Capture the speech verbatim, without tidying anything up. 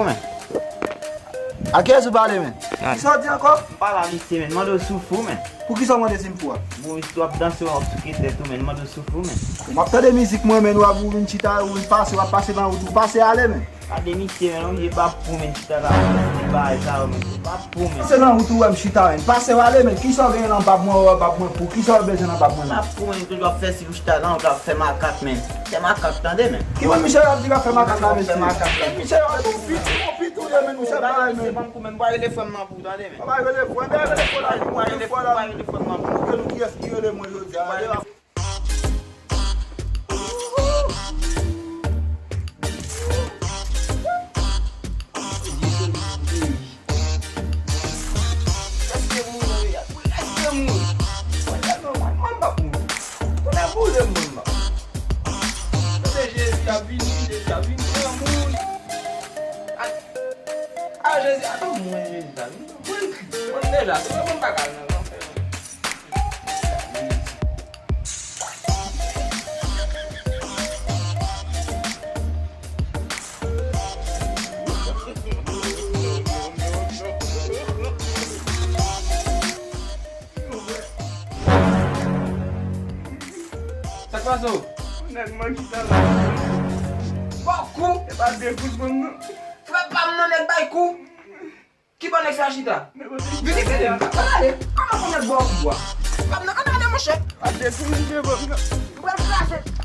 Men. A kiyès ou pale, men? Kisa w di ankò? M pale a misye, men. Mande w si w fou, men. Poukisa w mande si m fou a? Bon, misye w ap danse, w ap souke tèt ou, men. Mande w si w fou, men. M ap tande mizik mwen, men, w ap, ou vin chita, ou vin pase, w ap pase nan wout, ou pase ale, men. Gade misye, men, yon vye bab pou, men, chita la, men, se bagay sa yo, men, se bab pou, men. Pase nan wout ou wè m chita, men. Pase w ale, men. Kisa w genyen nan bab mwen, wè bab mwen pou? Kisa w bezwen nan bab mwen, men? Bab pou, men, toujou ap fè si ou chita la, ou ap fè makak, men. Fè makak, tande, men. Ki moun misye ap di k ap fè makak la, mesye? Fè makak, men. Misye, yon piti, yon piti ou ye, men, misye pa, men. Ban m kou, men, m pa rele frè m nan pou, tande, men. Ou pa rele frè m, rele frè la, rele frè la. Ou rele frè m nan pou. Ke nou kiyès ki rele mwen jodi a? Èske moun nan yè? Èske moun? Mwen tèlman mal, mwen p ap mouri. Tonnè boule m, mwen. Tande Jezi ap vini, Jezi ap vini, granmoun. A, a, Jezi, a, mwen, Jezi ap vini. Mwen, mwen deja, mwen pa ka al nan lanfè, non. Sa k pase w? Nèg mwen chita la. Ba w kou. E pa de kou m pran, non. Frè pa m nan nèg bay kou. Ki bò nèg sa chita? Vini, vini, vini. Ann ale. Kòman pou nèg ba w kou a? Pa m nan, ann ale, monchè. Pa de kou m devan, non. M pral kraze.